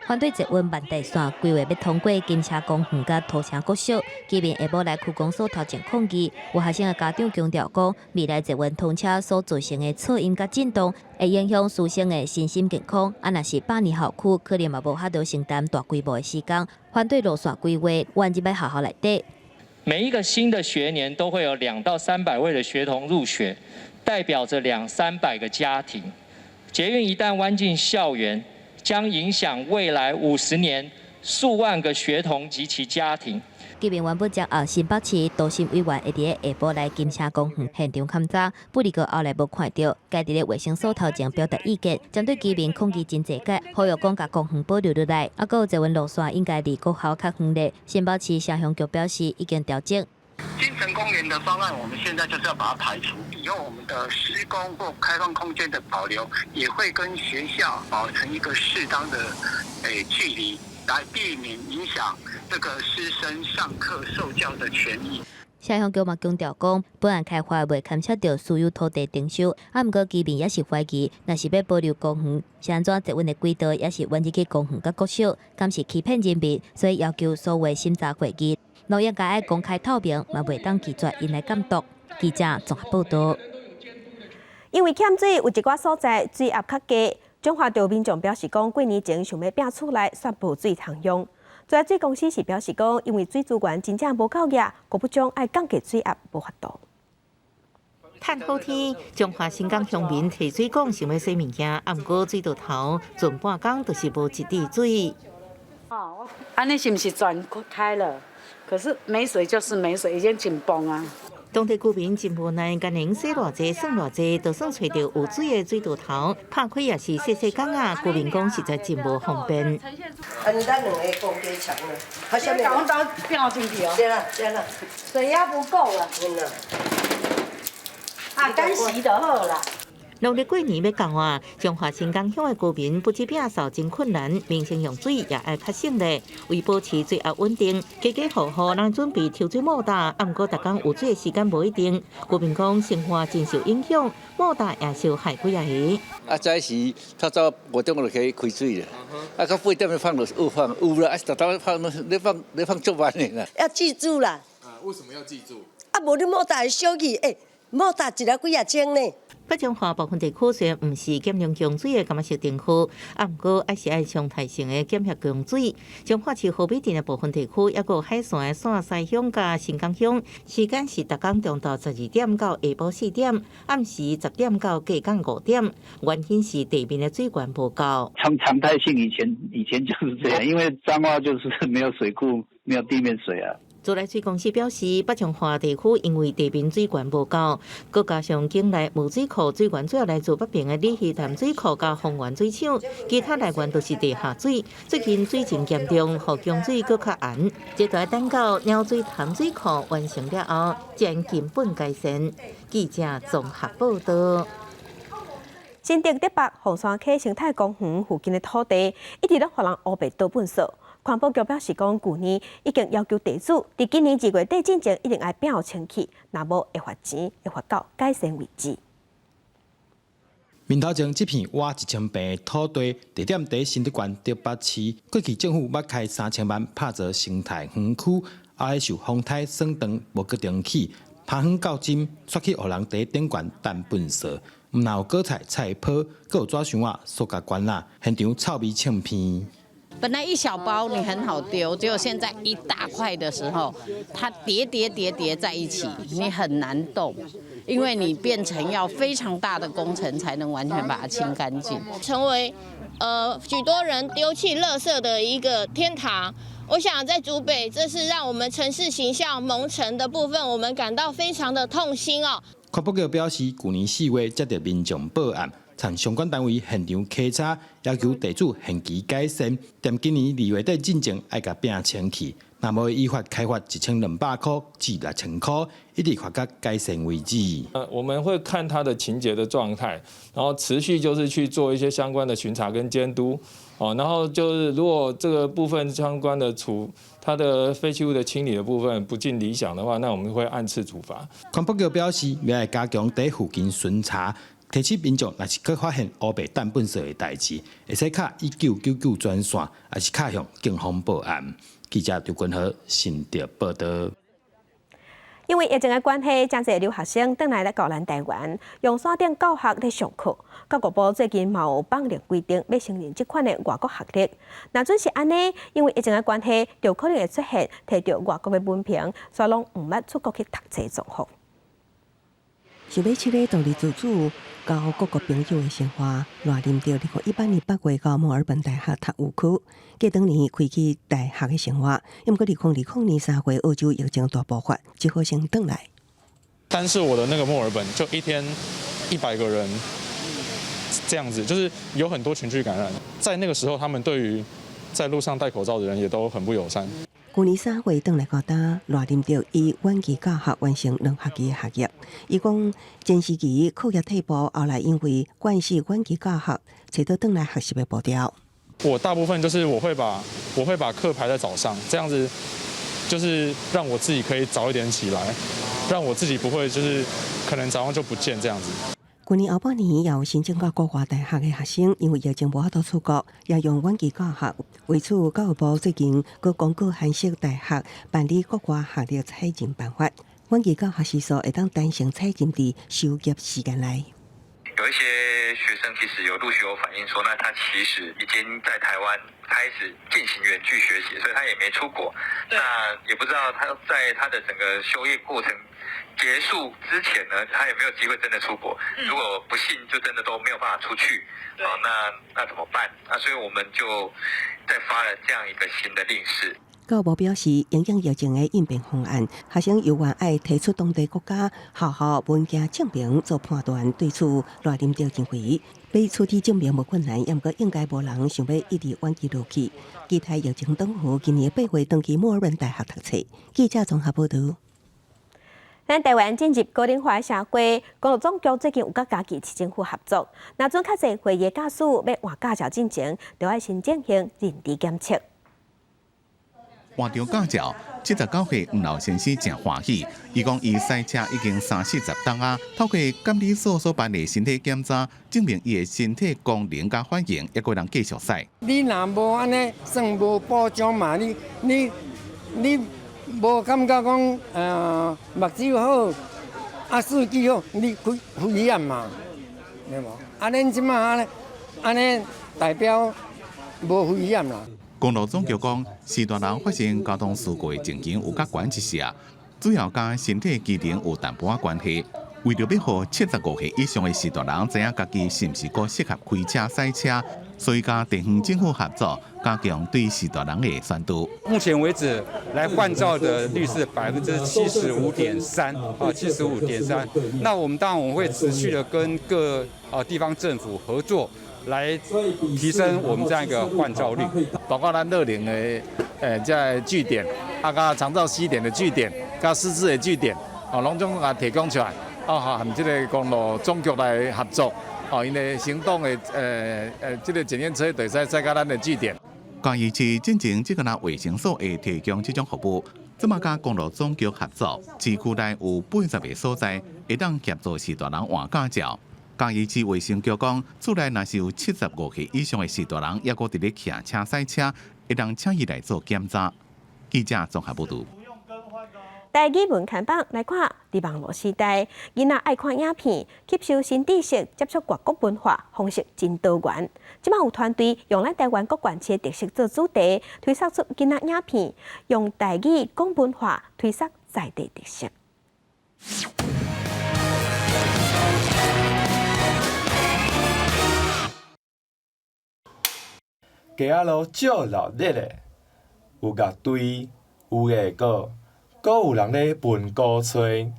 反對捷運萬大線規劃欲通過金車公園佮土城國小，居民下晡來區公所頭前抗議。有學生的家長強調講，未來捷運通車所造成的噪音佮震動，會影響師生的身心健康。啊，若是百年校區，可能嘛無法度承擔大規模的施工。反對路線規劃，遠入來學校內底。每一個新的學年都會有2到300位的學童入學，代表着兩三百個家庭。捷運一旦彎進校園，將影響未來50年數萬個學童及其家庭。居民原本將後新北市都心委員會佇咧下晡來金車公園現場勘查，不過後來無看著，改佇咧衛生所頭前表達意見，針對居民抗議真濟屆，呼籲講共公園保留落來，啊，閣有捷運路線應該離國校較遠咧。新北市城鄉局表示已經調整。金城公園的方案，我們現在就是要把它排除。以後我們的施工或開放空間的保留，也會跟學校保持一個適當的距離，來避免影響這個師生上課受教的權益。城鄉局嘛強調講，本案開發袂牽涉著私有土地徵收，啊，毋過居民也是懷疑，若是欲保留公園，是按怎捷運的軌道也是彎入去公園佮國小，敢是欺騙人民，所以要求所有審查會議，攏應該愛公開透明，嘛袂當拒絕𪜶來監督。記者綜合報導。因為欠水，有一寡所在水壓較低，彰化著民眾表示講，過年前想欲拚厝內煞無水通用。自來水公司是表示講，因為水資源真正無夠額，閣不將愛降低水壓無法度。嘆好天，彰化新港鄉民提水管想欲洗物件，啊，毋過水道頭盡半工就是無一滴水。哦，按呢是毋是轉開了？可是沒水就是沒水，已經緊繃啊。當地居民真無奈，干焦洗偌濟、算偌濟，就算揣著有水的水道頭，拍開也是細細管仔。居民講實在真無方便。啊，你咱兩个講加長了，好像講到變進去哦。對啦對啦，水壓不夠啦。嗯啦。啊，乾洗就好啦。農曆過年欲到啊，彰化新港鄉的居民不止摒掃真困難，民生用水也愛較省咧。為保持水壓穩定，家家戶戶攏準備抽水莫打，啊，毋過逐工有水的時間無一定。居民講生活真受影響，莫打也受害幾仔個。啊，早時較早5點就可以開水了，啊，到8點就放就有放有啦，啊，逐當放你放你放足慢的啦。要記住啦。啊，為什麼要記住？啊，無你莫打會燒去，欸，莫打一粒幾仔鐘呢。北彰化部分地區雖然毋是減量供水的感覺是定好，啊，毋過還是愛常態性的檢核供水。彰化市和美鎮的部分地區，抑閣有海線的線西鄉佮新港鄉，時間是逐工中晝12點到下晡4點，暗時10點到隔工5點。原因是地面的水源無夠。常態性以前就是這樣，因為彰化就是沒有水庫，沒有地面水啊。自來水公司表示，北彰化地區因為地面水源無夠，閣加上境內無水庫，水源主要來自北邊的鯉魚潭水庫佮豐原水廠，其他來源都是地下水。最近水情嚴重，予供水閣較絚。這著愛等到鳥水潭水庫完成了後，才能根本改善。記者綜合報導。新竹竹北鳳山溪生態公園附近的土地，一直攏予人烏白倒糞埽。環保局表示講，舊年已經要求地主，佇今年2月底之前一定愛摒清氣，若無會罰錢，會罰到改善為止。面頭前這片倚1000坪的土地，地點佇新竹縣竹北市。過去政府欲開3000萬拍造生態園區，後來受風颱損斷無閣重起，拋荒到今，煞去予人佇頂懸擲糞埽，毋但有果菜菜脯，閣有紙箱仔、塑膠罐仔，現場臭味衝鼻。本來一小包你很好丟，結果現在一大塊的時候，它疊疊疊疊在一起，你很難動，因為你變成要非常大的工程才能完全把它清乾淨，成為許多人丟棄垃圾的一個天堂。我想在竹北，這是讓我們城市形象蒙塵的部分，我們感到非常的痛心哦。環保局表示，舊年4月接到民眾報案，參相關單位現場稽查，要求地主限期改善。踮今年2月底進前愛共摒清氣，若無依法開罰1200塊至6000塊，一直罰到改善為止。我們會看他的清潔的狀態，然後持續就是去做一些相關的巡查跟監督。哦，然後就是如果這個部分相關的處，它的廢棄物的清理的部分不盡理想的話，那我們會按次處罰。環保局表示，未來加強佇附近巡查，提醒民眾，若是閣發現烏白擲糞埽的代誌，會使敲1999專線，抑是敲向警方報案。記者劉君和新竹報導。因為疫情的關係，誠濟留學生轉來來到咱台灣，用線頂教學咧上課。教育部最近嘛有放令規定，欲承認這款的外國學歷。若準是按呢，因為疫情的關係，就可能會出現提著外國的文憑，煞攏毋捌出國去讀冊狀況。想欲試咧獨立自主，交各國朋友的生活，賴林著2018年8月到墨爾本大學讀預科，過當年開啟大學的生活。毋過2020年3月澳洲疫情大爆發，只好先轉來。但是我的那個墨爾本就一天100個人，這樣子，就是有很多群聚感染。在那個時候，他們對於在路上戴口罩的人也都很不友善。去年3月轉來到噠，賴林著以遠距教學完成兩學期的學業。伊講前時期課業退步，後來因為慣勢遠距教學，揣到轉來學習的步調。我大部分就是我會把課排在早上，這樣子就是讓我自己可以早一點起來，讓我自己不會就是可能早上就不見這樣子。去年後半年，也有申請到國外大學的學生，因為疫情無法度出國，也用遠距教學。為此，教育部最近閣公告函釋大學辦理國外學歷採認辦法，遠距教學時數會當彈性採認佇修業時間內。有一些學生其實有陸續有反映說，那他其實已經在台灣開始進行遠距學習，所以他也沒出國。那也不知道他在他的整個修業過程結束之前呢，他有沒有機會真的出國？如果不幸就真的都沒有辦法出去，哦，那怎麼辦？那所以我們就再發了這樣一個新的令示。教育部表示，因應疫情的應變方案，學生猶原愛提出當地國家學校文件證明做判斷。對此，賴林著認為，欲取得證明無困難，毋過應該無人想欲一直遠距落去。期待疫情轉好，今年8月轉去墨爾本大學讀冊。記者綜合報導。咱台灣進入高齡化社會，公路總局最近有佮嘉義市政府合作，若準較濟歲的駕駛欲換駕照進前，就愛先進行認知檢測。換著駕照，79歲黃老先生誠歡喜。伊講伊駛車已經三四十冬啊，透過監理所所辦的身體檢查，證明伊的身體功能佮反應，猶閣會當繼續駛。你若無按呢，算無保障嘛？你無感覺講，目睭好，啊，視力好，你危險嘛？對無？啊，恁這馬按呢，按呢代表無危險啦。公路總局講，序大人發生交通事故的情形有較懸一些，主要佮身體機能有淡薄仔關係。為著欲予75歲以上的序大人知影家己是毋是閣適合開車駛車，所以佮地方政府合作，加強對序大人的宣導。目前為止，來換照的率是75.3%啊，七十五點三。那我們當然我們會持續的跟各地方政府合作，來提升我們這樣一個換照率。包括咱樂齡的這个據點，啊，佮長照 C 點的據點，佮失智的據點，哦，攏總共提供出來，哦，和這个公路總局來合作，哦，𪜶的行動的這个檢驗車會使駛到咱的據點。嘉義市進前這個若衛生所會提供這種服務，這馬佮公路總局合作，市區內有80個所在會當協助序大人換駕照。嘉義市衛生局講，厝內若是有75歲以上的序大人，猶閣佇咧騎車駛車，會當請伊來做檢查。記者綜合報導。台語文看板來看，佇網路時代，囡仔愛看影片，吸收新知識，接觸外國文化，方式真多元。這馬有團隊用咱台灣各縣市特色做主題，推捒出囡仔影片，用台語講文化，推捒在地特色。街仔路足熱鬧的，有樂隊，有藝閣，閣有人咧歕鼓吹。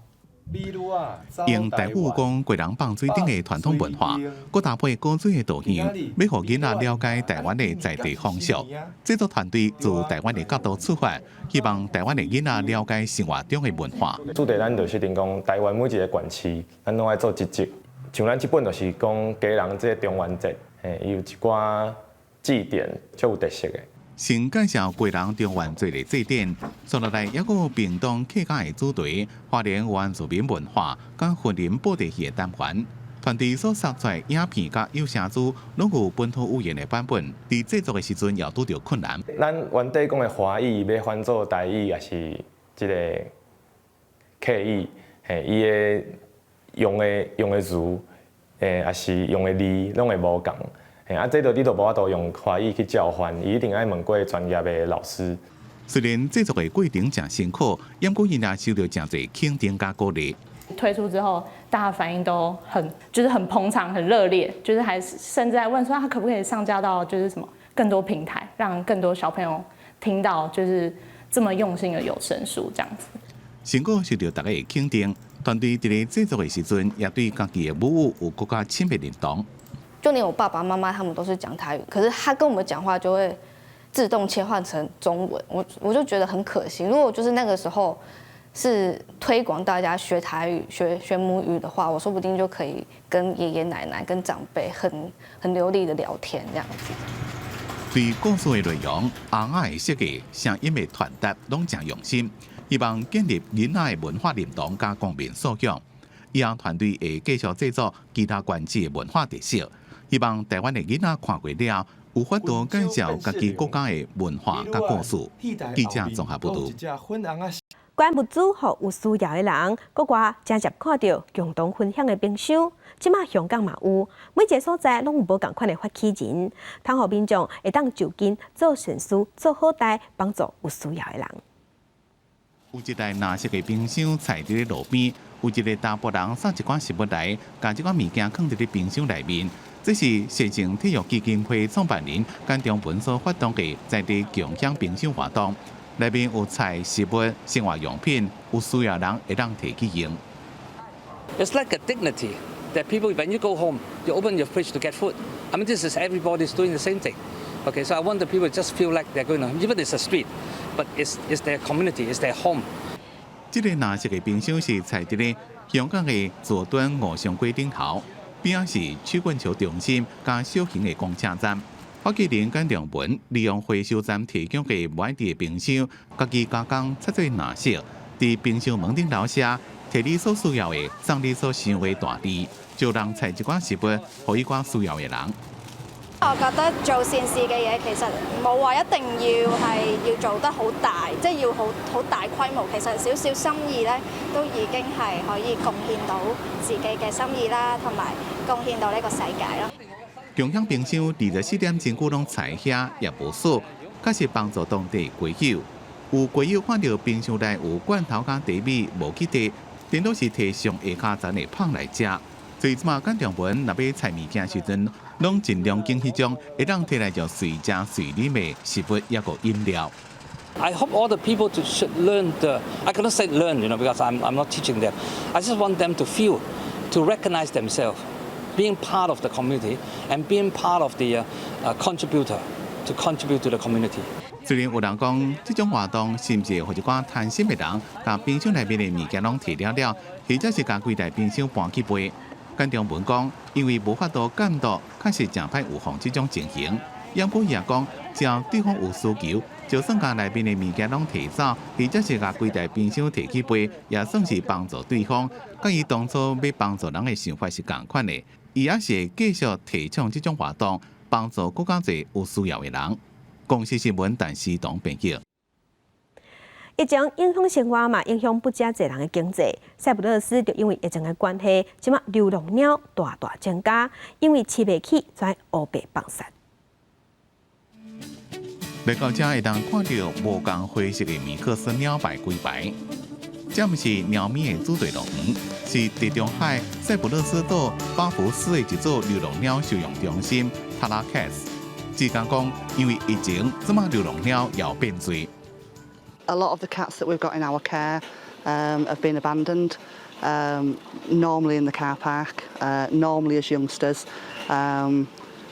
用台語講雞籠放水頂的傳統文化，閣搭配古水的圖像，欲予囡仔了解台灣的在地風俗。製作團隊自台灣的角度出發，希望台灣的囡仔了解生活中的文化。主題咱就設定講，台灣每一個縣市，咱攏愛做一集。像咱這本就是講基隆這個中元節，嘿，伊有一寡祭典，足有特色的。先介紹基隆中元節的祭典，紲落來猶閣有屏東客家的主題，花蓮原住民文化，佮雲林布袋戲的單元。團隊所攝出來影片佮有聲書，攏有本土語言的版本。佇製作的時陣，也拄著困難。咱原底講的華語欲翻做台語，抑是這个客語，嘿，伊的用的詞，抑是用的字，攏會無仝。嘿，啊，這就你就無法度用華語去照翻，伊一定愛問過專業的老師。雖然製作的過程誠辛苦，毋過𪜶也受著誠濟肯定佮鼓勵。推出之後，大家反應都很，就是很捧場、很熱烈，就是還甚至在問說，他可不可以上架到就是什麼更多平台，讓更多小朋友聽到，就是這麼用心的有聲書這樣子。成果受著大家的肯定，團隊佇咧製作的時陣，也對家己的母語有閣較深的認同。就連我爸爸媽媽他們都是講台語，可是他跟我們講話就會自動切換成中文，我就覺得很可惜。如果就是那個時候是推廣大家學台語、學母語的話，我說不定就可以跟爺爺奶奶、跟長輩很流利的聊天這樣子。對故事的內容、尪仔的設計、聲音的傳達，攏誠用心，希望建立囡仔的文化認同佮公民素養。以後團隊會繼續製作其他縣市的文化特色，希望台灣的囡仔看過了，有法度介紹家己國家的文化佮故事。記者綜合報導。捐物資予有需要的人，國外誠濟看著共同分享的冰箱，這馬香港嘛有，每一个所在攏有無仝款的發起人，通予民眾會當就近做善事、做好代，幫助有需要的人。有一台藍色的冰箱載佇咧路邊，有一个查埔人送一寡食物來，共這寡物件囥佇咧冰箱內面。這是善成體育基金會創辦人簡中文所發動的在地共享冰箱活動。內面有菜、食物、生活用品，有需要人會當提去用。 It's like a dignity that people, when you go home, you open your fridge to get food. I mean, this is everybody's doing the same thing. Okay, so I want the people to just feel like they're going home, even it's a street, but it's their community, it's their home. 這个藍色的冰箱是設佇咧香港的佐敦梧桐街頂頭，邊仔是曲棍球中心佮小型的公車站。發起人簡中文利用回收站提供的無愛的冰箱，家己加工漆做藍色，佇冰箱門頂頭寫提你所需要的，送你所想的大字，就人採一寡食物，予彼寡需要的人。我覺得做善事嘅嘢其實冇話一定要係要做得好大，即係要好好大規模。其實少少心意咧，都已經係可以貢獻到自己嘅心意啦，同埋貢獻到呢個世界咯。共享冰箱24點鐘久攏在遐，也無鎖，確實幫助當地街友。有街友看著冰箱內有罐頭佮茶米無去提，顛倒是提上下跤層的麭來食。所以這馬簡中文若欲採物件時陣，攏盡量揀彼種會當提來就隨食隨啉的食物，抑閣飲料。 I hope all the people to should learn the. I cannot say learn, because I'm not teaching them. I just want them to feel, to recognize themselves, being part of the community and being part of the contributor, to contribute to the community. 雖然有人講，這種活動是毋是會予一寡貪心的人，共冰箱內面的物件攏提了了，或者是共規台冰箱搬去賣？簡中文講，因為無法度監督，確實誠歹預防這種情形。毋過伊也講，只要對方有需求，就算共內面的物件攏提走，或者是共規台冰箱提去賣，也算是幫助對方。佮伊當初欲幫助人的想法是仝款的，伊也是會繼續提倡這種活動，幫助閣較濟有需要的人。公視新聞，陳思彤編譯。疫情影響生活嘛，影響不止濟人的經濟。塞浦路斯就因為疫情的關係，這馬流浪貓大大增加，因為飼袂起，才烏白放殺。來到遮會當看著無仝花色的米克斯貓排規排，這毋是貓咪的主題樂園，是地中海塞浦路斯島巴福斯的一座流浪貓收容中心塔拉克斯。志工講，因為疫情，這馬流浪貓也變濟。 A lot of the cats that we've got in our care have been abandoned, normally in the car park, normally as youngsters,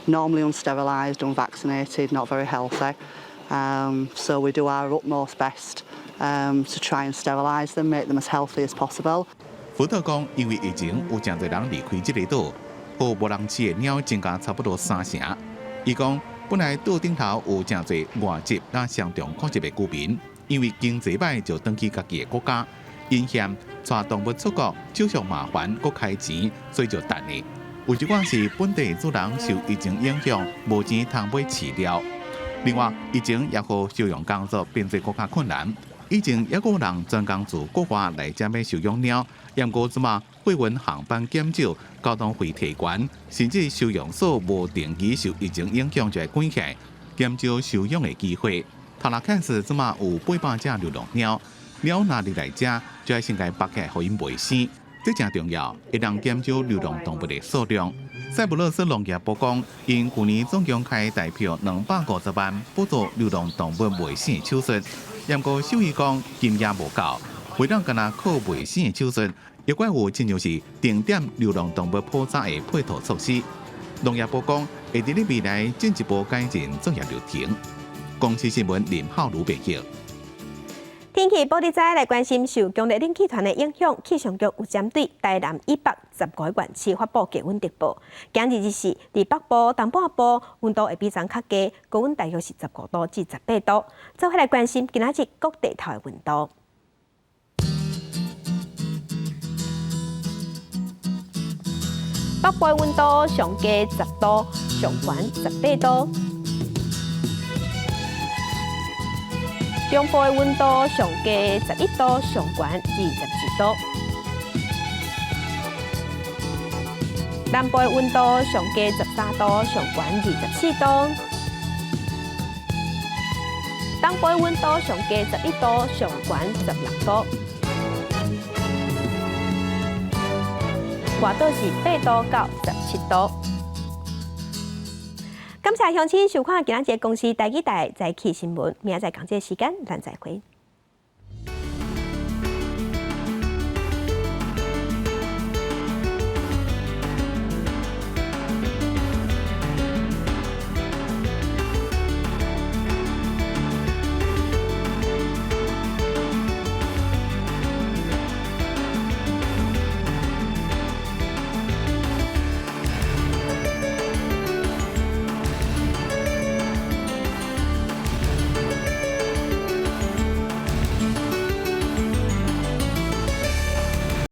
normally unsterilised, unvaccinated, not very healthy. So we do our utmost best to try and sterilise them, make them as healthy as possible. 福特講，因為疫情有誠濟人離開這個島，予無人飼的貓增加差不多三成。伊講，本來島頂頭有誠濟外籍佮雙重國籍的居民，因為經濟歹就轉去家己的國家，𪜶嫌帶動物出國手續麻煩，閣開錢，所以就等咧。有一寡是本地主人受疫情影響，無錢通買飼料。另外，疫情也予收容工作變做閣較困難。以前猶閣有人專工自國外來遮欲收養貓，毋過這馬貨運航班減少，交通費提懸，甚至收容所無定期受疫情影響就會關起來，減少收養的機會。塔拉坎市這馬有800隻流浪貓，貓若入來遮，就愛先共縛起來，予𪜶袂生，這誠重要，會當減少流浪動物的數量。塞浦路斯農業部講，𪜶舊年總共開台票250萬補助流浪動物賣生的手術。毋過獸醫講金額無夠，袂當干焦靠賣生的手術，猶閣有親像是定點流浪動物普查的配套措施。農業部講會佇咧未來進一步改進作業流程。公視新聞林浩如編譯。天氣報你知來關心受強烈冷氣團的影響，氣象局有針對台南以北15個縣市發布低溫特報。今日日時，佇北部、東半部溫度會比昨較低，高溫大約是15度至18度。做伙來關心今仔日各地頭的溫度。北部溫度上低10度，上懸18度。中部的溫度上低11度，上懸21度。南部的溫度上低13度，上懸24度。東部的溫度上低11度，上懸16度。外島是8度到17度。感謝鄉親收看今仔日公視台語台早起新聞，明仔載仝這個時間，咱再會。